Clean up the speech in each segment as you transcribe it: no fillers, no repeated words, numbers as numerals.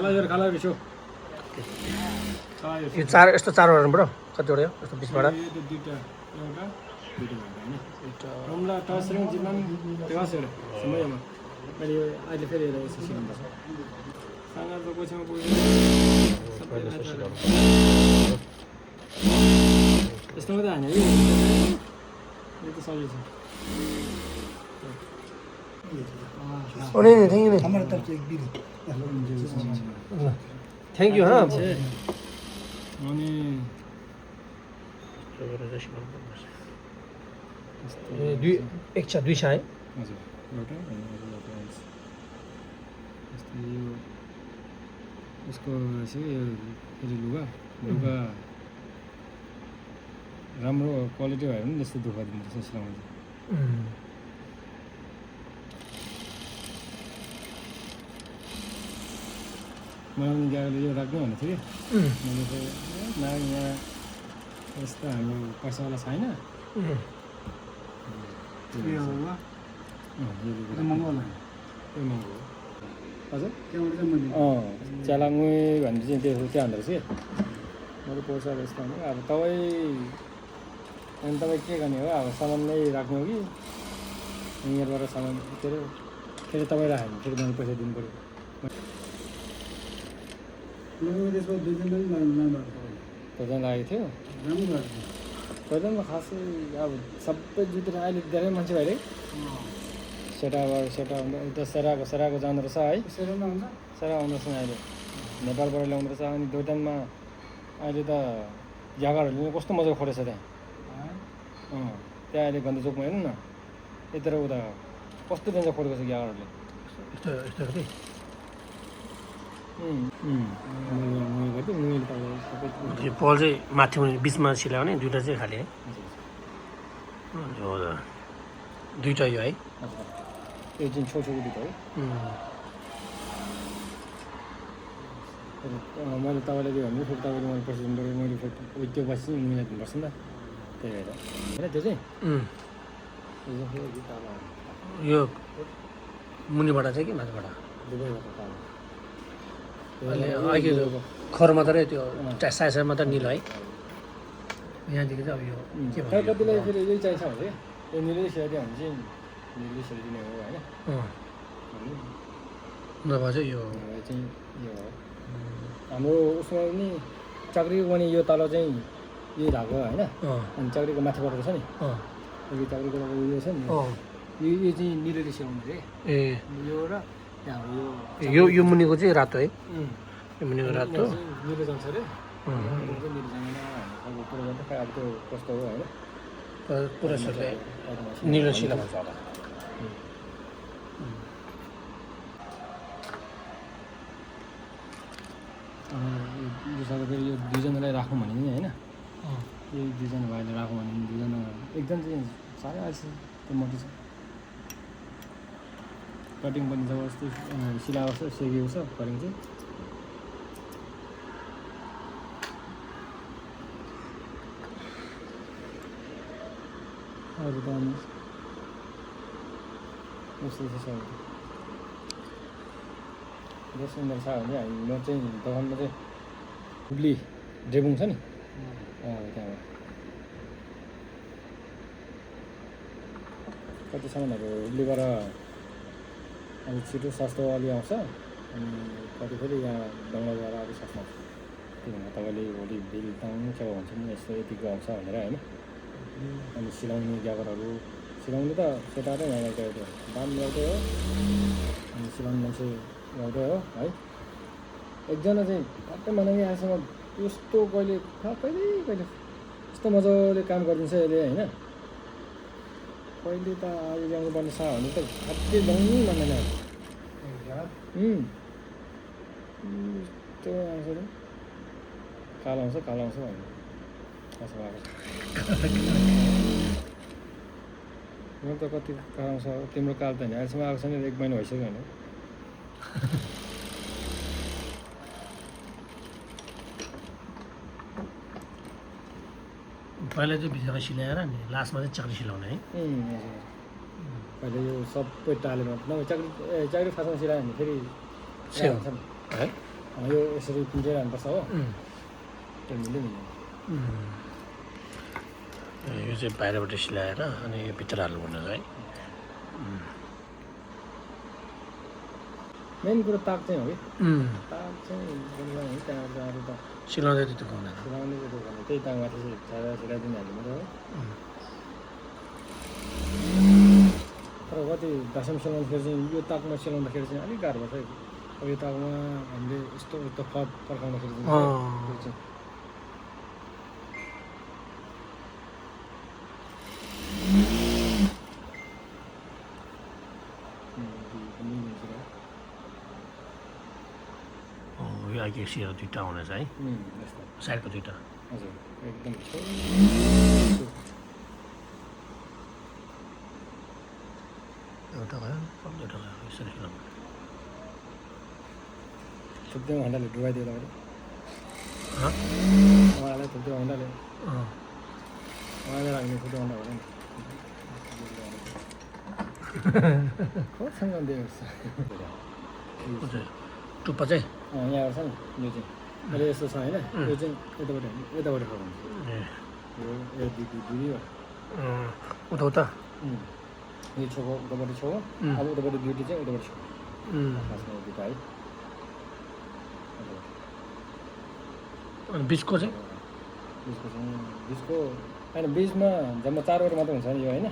यो चार यस्तो चारवटाबाट कतिवटा हो यस्तो बिचबाट रमला टसरिङ जिल्लामा तेवासहरु समयमा मैले अहिले फेरि हेरेर यसो सिकाउनु पर्छ साना त कोछमा पुग्यो यस्तो मात्रै हाने है यो त सजिलो छ अनि थ्याङ्क यू हमारे तरफ से एक बिल थ्याङ्क यू हाँ अनि दुई एक छ दुई छ है हजुर एउटा यस्तो यो यसको चाहिँ यो फेरि लुगा राम्रो क्वालिटी भयो भने त्यस्तो दुःख दिन्छ सिलाउनु मलाई पनि गाडीले यो राख्नु भनेको थियो कि मैले चाहिँ यहाँ यस्तो हाम्रो पैसावाला छैन हजुर च्यालाङ्गै भन्ने चाहिँ त्यो हान्दो रहेछ कि मैले पैसा यस्तो भने अब तपाईँ के गर्ने हो अब सामान नै राख्नु हो कि यहाँबाट सामान के अरे फेरि तपाईँ राख्यो भने फेरि मैले पैसा दिनु पऱ्यो पैसा लागेको थियो पैसामा खासै अब सबै जुटेर अहिले धेरै मान्छे भयो अरे सेराको जाँदो रहेछ है सेरा आउँदो रहेछ अहिले नेपालबाट ल्याउँदो रहेछ अनि दोटानमा अहिले त जग्गाहरूले कस्तो मजाको खोलेछ त्यहाँ त्यहाँ अहिले गन्ध चोकमा हेर्नु न यता र उता कस्तो डेन्जर खोलेको छ जग्गाहरूले पल चाहिँ माथि मुनि बिचमा सिलायो भने दुइटा चाहिँ खाली है हजुर दुइटा यो है यो चाहिँ छोटो दुइटा हो मैले तपाईँलाई दियो भने फेरि तपाईँले मैले पैसा दिनु पऱ्यो मैले फेरि त्यो पछि मिलाइदिनुपर्छ नि त त्यही भएर होइन त्यो चाहिँ यो मुनिबाट चाहिँ कि माथिबाट दुबईबाट अहिले खर मात्रै त्यो साइज मात्रै निलो है यहाँदेखि चाहिँ अब यो के भन्छ कतिलाई फेरि यही चाहिन्छ भने यो निलै सिलाइदियो भने चाहिँ निलै सिलाइदिने हो होइन नभए चाहिँ यो चाहिँ यो हो हाम्रो उसमा पनि चाक्रीको पनि यो तल चाहिँ यही धागो होइन अनि चाक्रीको माथिबाट रहेछ नि यो चाक्रीको उयो छ नि यो चाहिँ निलैले सिलाउनु अरे ए यो र यो मुनिको चाहिँ रातो है यो मुनिको रातो निलो जान्छ अरे निलो जाँदैन अब कुरो गर्दा खै अब त्यो कस्तो हो होइन पुरा सबै निलो सिला भन्छ होला फेरि यो दुईजनालाई राखौँ भने नि होइन यो दुईजना भाइले राखौँ भने दुईजना एकदम चाहिँ साह्रै आएछ त्यो मोटी छ कटिङ पनि जबरजस्ती सिलाएको छ सेकेको छ कटिङ चाहिँ अरू त अनि यस्तो छ दस उनीहरू छ भने हामी म चाहिँ दोकानमा चाहिँ हुग्ली ड्रेबुङ छ नि त्यहाँबाट कति सामानहरू हुग्लीबाट अलिक छिटो सस्तो अलि आउँछ अनि कति फेरि यहाँ बङ्गलाबाट अलिक सस्तो आउँछ त्यही भएर तपाईँले भोलि बिल ताउनु छ भन्छ नि यस्तो यतिको आउँछ भनेर होइन अनि सिलाउने ज्याकेटहरू सिलाउनु त सेटारै यहाँ एउटा दाम एउटै हो अनि सिलाउने मान्छे एउटै हो है एकजना चाहिँ ट्याक्कै मनाउने आएसँग यस्तो कहिले यस्तो मजाले काम गरिदिन्छ यसले होइन कहिले त आज ल्याउनु पर्ने छ भने त खाद्य ल्याउनु मान्दैन यस्तो आउँछ नि कालो आउँछ भन्नु कसो भएको म त कति कालो आउँछ तिम्रो काल त नि अहिलेसम्म आएको छैन 1 महिना भइसक्यो होइन पहिला चाहिँ भित्र सिलाएर नि लास्टमा चाहिँ चाक्री सिलाउने है अहिले यो सबै टालेर नभए चाक्री फाँसमा सिलायो भने फेरि सेम हुन्छ नि है यो यसरी पिन्जेर हाल्नुपर्छ हो त्यो मिल्यो नि यो चाहिँ बाहिरबाट सिलाएर अनि यो भित्र हाल्नुपर्ने है मेन कुरो ताक चाहिँ हो कि ताक चाहिँ त्यहाँबाट अरू त सिलाउँदै त्यति हुँदैन सिलाउने कुरो भने त्यही ताकमाथि चाहिँ सिलाइदिनु हाल्नु मात्रै हो तर कति दसैँ सिलाउँदाखेरि चाहिँ यो ताकमा सिलाउँदाखेरि चाहिँ अलिक गाह्रो पर्छ अब यो ताकमा हामीले यस्तो फर्काउँदाखेरि चाहिँ यो अघि सिएर दुईवटा हुनेछ है साइडको दुईवटा हजुर एकदम एउटा भयो दुईवटा भयो यसरी सिलाउनु थुप्रै हन्डाले डुबाइदियो तपाईँले उहाँलाई थुप्रै हन्डाले उहाँले राख्ने थुप्रै हन्डा भयो नि कतिसँग दिएको टुप्पा चाहिँ यहाँ छ नि यो चाहिँ अहिले यस्तो छ होइन यो चाहिँ यताबाट फर्काउँछ यो दुई उता उता यो छेउको उताबाट छेउ अब उताबाट ड्युटी चाहिँ उताबाट छेउ खासमा दुइटा है अनि बिचको चाहिँ बिचको होइन बिचमा जम्मा 4 वटा मात्रै हुन्छ नि यो होइन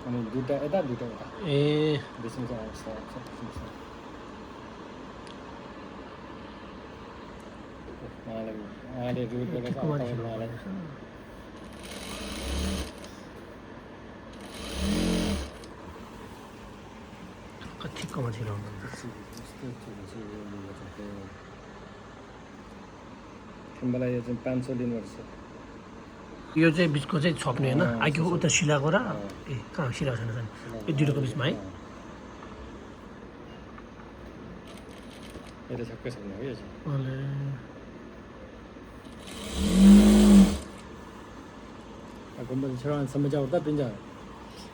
अनि दुइटा यता दुइटा उता ए बिचमा चाहिँ उहाँले रुट गरेर उहाँलाई कतिकोमा सिलाउनु मलाई यो चाहिँ 500 लिनुपर्छ यो चाहिँ बिचको चाहिँ छोप्ने होइन अघि उता सिलाएको र ए कहाँ सिलाएको छैन यो दुइटाको बिचमा है यो त छक्कै छैन हो यो चाहिँ गुम्बद छोरा समझ जाओ त पिंजा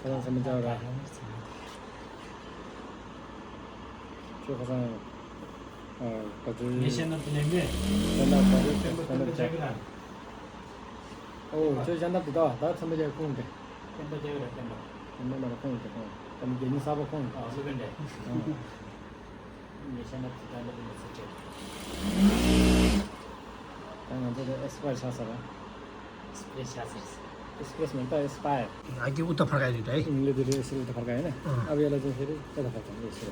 छोरा समझ जाओ रहा जो खसा कजु निशाना पुनेंगे ओ जो जन्नत दा समझ जाओ कौन के केंद्र देवरा केंद्र हमने मारा कौन के तम गेनी साब कौन सुगंधे निशाना पुनेंगे निशाना तंग तो एक्सपायर छ सर स्पेशल एक्सप्रेस में त एक्सपायर अघि उता फर्काइदियो त है इनले दिएर यसरी त फर्कायो हैन अब यसलाई चाहिँ फेरि यता फर्काउनु यसरी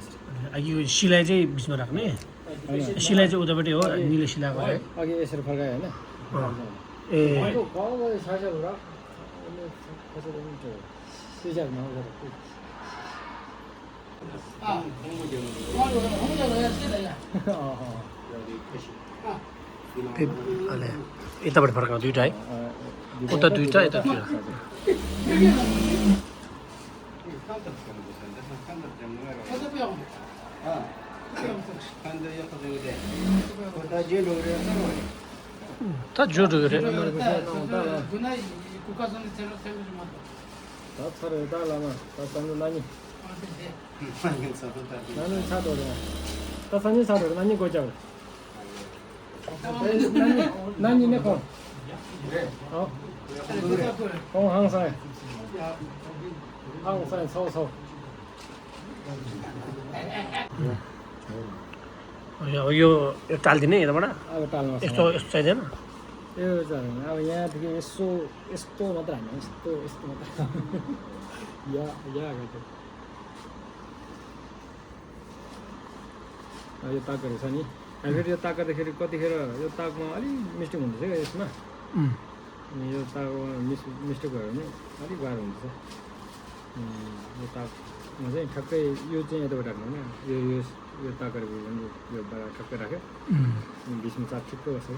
अघि यो सिलाइ चाहिँ बिचमा राख्ने सिलाइ चाहिँ उतापट्टि हो निले सिलाएको है अघि यसरी फर्कायो हैन ए तो गाउँ गए साइज हो र अनि कसरी हुन्छ सिजर न हो अले यताबाट फर्काएको दुईटा है उता दुईटा यता दुईटा ता जोड गरे छरे ता लामा ता सँग नानी नानी साथ हो ता सँग साथ हो नानी को जाओ नानी ने कौन कौन हांग साई सौ यो टाल्दिने यताबाट अब टाल्नु यस्तो यस्तो चाहिँदैन यो चाहिँ अब यहाँदेखि यस्तो मात्र हामी यस्तो मात्र या गर्छ यो ताकहरू छ नि फेरि यो ताक गर्दाखेरि कतिखेर यो ताकमा अलिक मिस्टेक हुँदैछ क्या यसमा अनि यो ताकमा मिस्टेक भयो भने अलिक गाह्रो हुन्छ यो ताकमा चाहिँ ठ्याक्कै यो चाहिँ यताबाट राख्नु होइन यो ताकहरू भयो भने यो ठ्याक्कै राख्यो अनि बिचमा चाप ठिक्कै बस्छ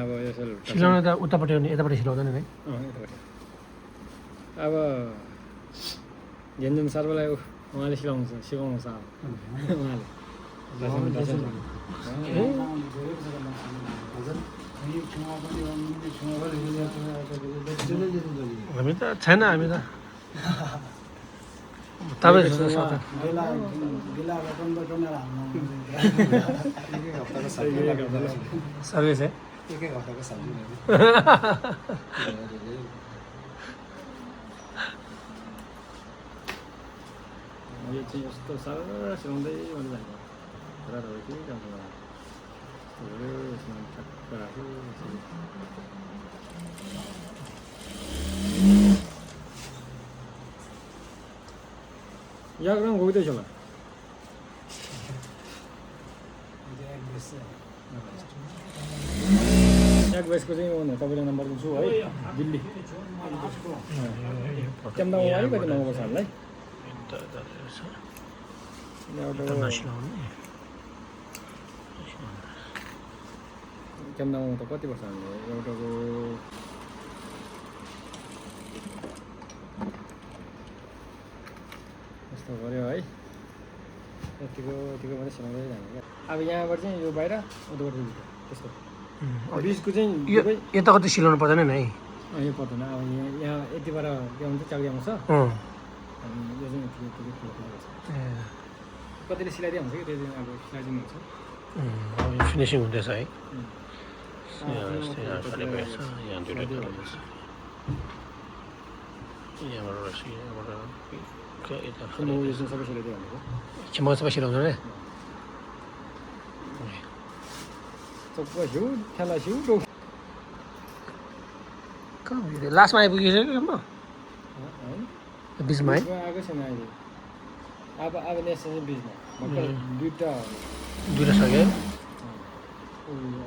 अब यसो सिलाउनु त उतापट्टि हो नि यतापट्टि सिलाउँदैन है यतापट्टि अब झन्झन सर्वलाई उहाँले सिकाउनुहुन्छ उहाँले हामी त छैन हामी त तपाईँ गिला रकमबाट मेरा एक हप्ताको सब्जी सर्भिस है एक हप्ताको सब्जी यो चाहिँ यस्तो साह्रो सिलाउँदै गर्नु भएको र के गर्नु यसमा ठक्क राख्यो या ग्राम गइदैछ होला एक बेसको चाहिँ म तपाईँलाई नम्बर दिन्छु है दिल्ली क्याम्दा अलिकति महँगो छ हामीलाई क्याम्दामा त कति पर्छ हामीले एउटाको यस्तो गऱ्यो है यतिको यतिको मात्रै सिलाउँदै जाने क्या अब यहाँबाट चाहिँ यो बाहिर उताबाट भित्र त्यस्तो बिचको चाहिँ यो यता कति सिलाउनु पर्दैन नि है यो पर्दैन अब यहाँ यतिबाट के हुन्छ चाउरी आउँछ अनि यो चाहिँ यति कतिले सिलाइदिए हुन्छ कि त्यो चाहिँ अब सिलाइदिनु हुन्छ फिनिसिङ हुँदैछ है सबै सिलाइदियो भनेको म सबै सिलाउँछु नि चप्प हिउँ ठेला हिउँ कहाँ लास्टमा आइपुगिसक्यो म बिचमा है आएको छैन अहिले अब नेक्स्ट चाहिँ बिचमा भर्खर दुईवटा सक्यो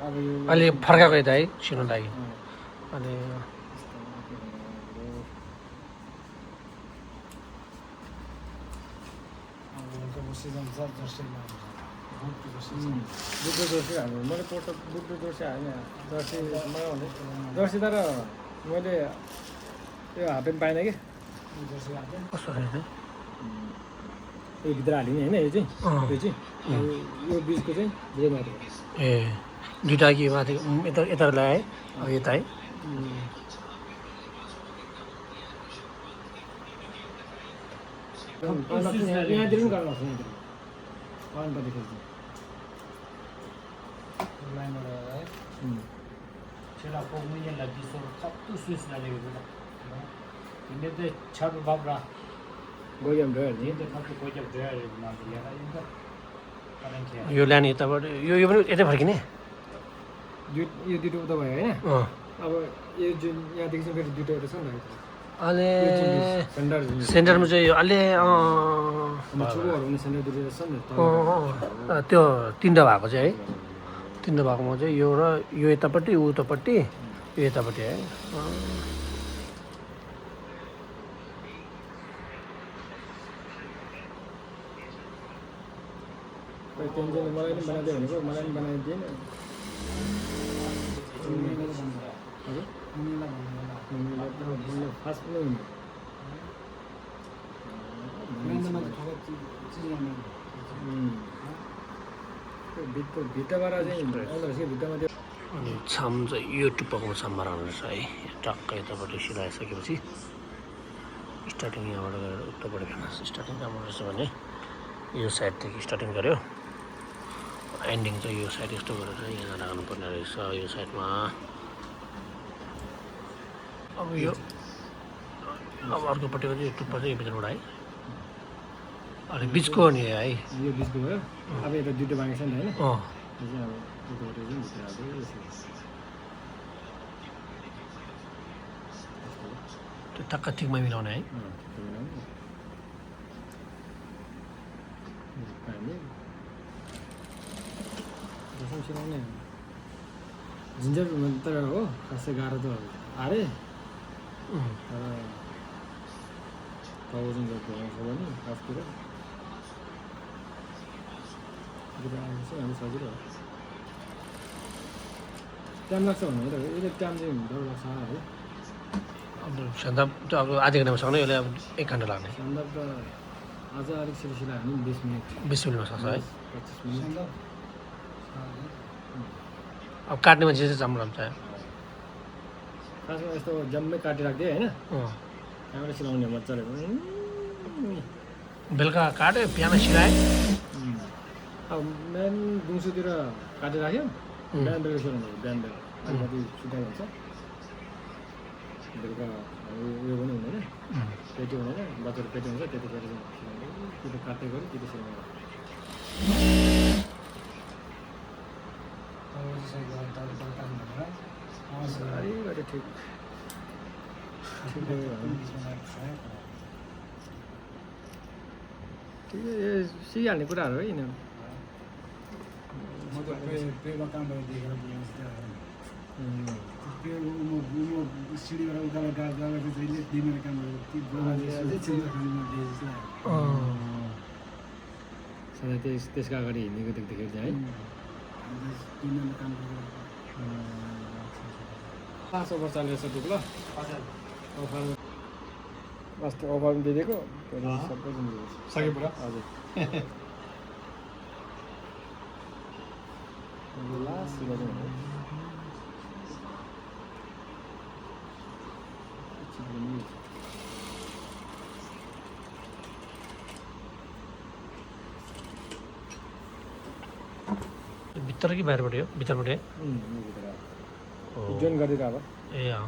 अब यो अहिले फर्काएको यता है सिल्नु लागि अनि बुद्ध जर्सी हाल्नु मैले पोर्ट बुद्ध जर्सी हाल्ने जर्सी मलाई भने जर्सी तर मैले यो हाफ प्यान्ट पाइनँ कि कस्तो रहेछ यो भित्र हालिने होइन यो चाहिँ यो बिचको चाहिँ धेरै माथि ए दुइटा कि माथि यता यता लगाए अब यता है यहाँतिर पनि गर्नु पर्छ यहाँतिर पानीपट्टिखेरि चाहिँ Sila po mo yan lagi so kaptu sus na lagi bila. Hindi de chab babra. गयो भने भइहाल्छ Hindi kaptu ko jab daya na diya ra yung parang kaya. यो ल्याने यताबाट यो पनि यतै फर्किने यो दुइटो उता भयो होइन अब यो जुन यहाँदेखि चाहिँ फेरि दुइटा एउटा छ नि अहिले सेन्टर सेन्टरमा चाहिँ अलि छुकोहरू हुने सेन्टर दुइटा छ नि त्यो तिनवटा भएको चाहिँ है तिनवटा भएकोमा चाहिँ यो र यो यतापट्टि ऊ उतापट्टि यो यतापट्टि है टेन्सन मलाई पनि बनाइदियो भनेको मलाई पनि बनाइदिएन फास्ट पनि हुनु भित्ताबाट चाहिँ आउँदो रहेछ कि भित्तामा त्यो अनि छाम चाहिँ यो टुप्पाकोमा छाममा राख्नु रहेछ है टक्क यतापट्टि सिलाइसकेपछि स्टार्टिङ यहाँबाट गएर उतापट्टि फेर्नु स्टार्टिङ कहाँबाट रहेछ भने यो साइडदेखि स्टार्टिङ गऱ्यो एन्डिङ चाहिँ यो साइड यस्तो गरेर यहाँ राख्नुपर्ने रहेछ यो साइडमा अब यो अब अर्कोपट्टिको चाहिँ यो टुप्पा चाहिँ यो भित्रबाट है अनि बिचको नि है यो बिचको भयो अब यता दुइटा बाँकी छ नि त होइन अँ यो चाहिँ अब यताबाट चाहिँ भित्र हाल्दै त्यो टक्क ठिकमा मिलाउने है सिलाउने झिन्झट तर हो खासै गाह्रो त आरे तर थाउजन्ड जस्तो आउँछ भने आफतिर आएपछि हामी सजिलो हो टाइम लाग्छ भने त यसले टाइम चाहिँ डर लाग्छ है अब सन्दा त अब आधी घन्टामा सक्ने यसले अब 1 घन्टा लाग्ने सन्दर्भ त आज अलिक सिलायो भने 20 मिनट 20 मिनटमा सक्छ है 25 मिनट अब काट्ने मान्छे चाहिँ राम्रो हुन्छ खासमा यस्तो जम्मै काटिराख्दिएँ होइन अँ त्यहाँबाट सिलाउने मजाले बेलुका काट्यो बिहान सिलाएँ अब बिहान दिउँसोतिर काटेर राख्यो बिहान बेलुका सिलाउनु बिहान बेलुका अलिकति सुधार हुन्छ बेलुका उयो पनि हुँदैन पेटी हुँदैन बच्चाहरू पेटी हुन्छ त्यतिखेर चाहिँ कि त काट्दै गऱ्यो कि त सिलाउनु अलिकति ठिक ठिकै सिकिहाल्ने कुराहरू हो यिनीहरू पेमा काम गरेर देखेर सिडीबाट उकालो गएर चाहिँ दिने काम सधैँ त्यसको अगाडि हिँडेको देख्दाखेरि चाहिँ है काम गरेर 500 वर्ष चालेको छ ल अफर अस्ति अफर पनि दिएको सबै सके पुरा हजुर लास्ट सिलाउनु भित्र कि बाहिरबाट हो भित्रबाट जोइन गरिदिएको अब ए अँ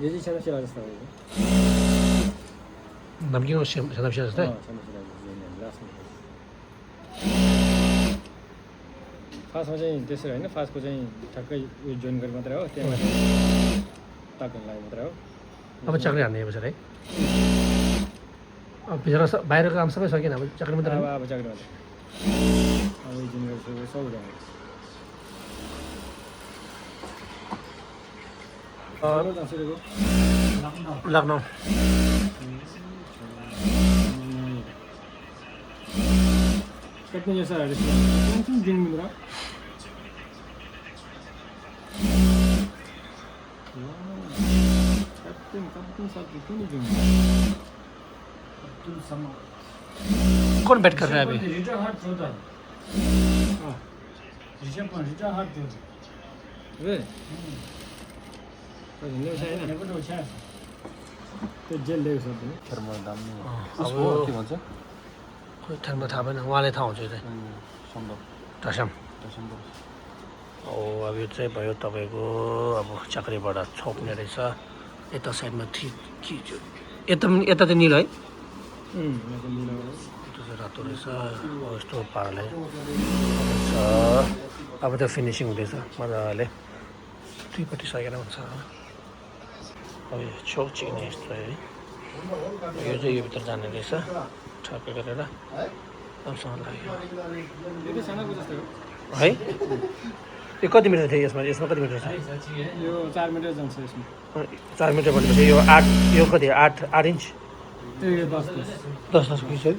यो चाहिँ सानो सिला जस्तो हो धम्किनु सानो जस्तै फर्स्टमा चाहिँ त्यसरी होइन फर्स्टको चाहिँ ठ्याक्कै उयो जोइन गरे मात्रै हो त्यहाँ टाक्नु लाग्यो मात्रै हो अब चाक्री हान्ने बसेर है अब भित्र बाहिरको काम सबै सकिएन अब चाक्री मात्रै अब चाक्री मात्रै अब यो जोइन गरेर सबै जान्छ लखनऊ कति जैसा है दिन मिल रहा कौन बैट कर रहा है अभी जेल ल्याएको छ अब खोइ ठ्याक्क थाहा भएन उहाँले थाहा हुन्छ यो चाहिँ टसम ओ अब यो चाहिँ भयो तपाईँको अब चाक्रीबाट छोप्ने रहेछ यता साइडमा ठिक यता चाहिँ निलो है यता चाहिँ रातो रहेछ यस्तो पाराले छ अब त्यो फिनिसिङ हुँदैछ मजाले दुईपट्टि सकेर हुन्छ अब यो छेउ चिक्ने यस्तो है यो चाहिँ यो भित्र जाने रहेछ ठ्याक्कै गरेर राम्रोसँग लाग्यो है यो कति मिटर थियो यसमा कति मिटर छ यो 4 मिटर जान्छ यसमा 4 मिटर भनेपछि यो 8 यो कति 8 इन्च ए 10 पिस है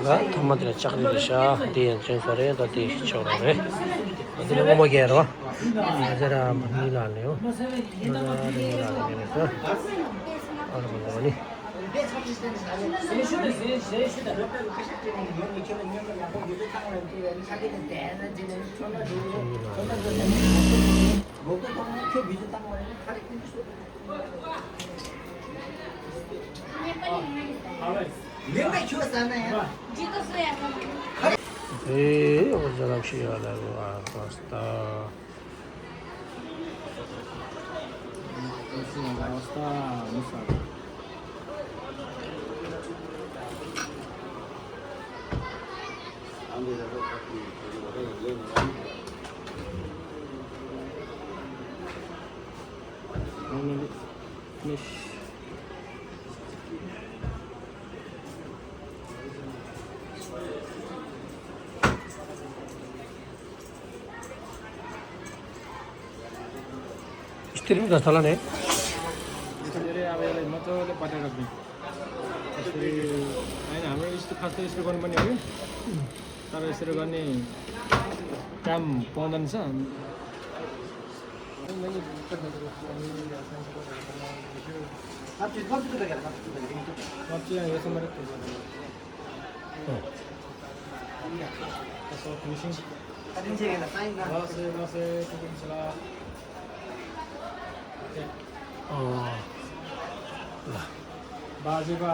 ल थम्मातिर चाक्री रहेछ त्यही चेन्ज गरेँ अन्त त्यही छेउरा है त्यसले ओमोगिएर हो हजुर मिलो हाल्ने हो मजाले मिलो हाल्ने रहेछ अरू भन्दा पनि ए जलाउसीवालाको अवस्था स्टिल पनि जस्तो होला नि यसरी अब यसलाई मजाले पटेर राख्ने यसरी होइन हाम्रो यस्तो खास त यस्तो गर्नुपर्ने हो कि तर यसरी गर्ने काम पाउँदैन छ ल बाजेको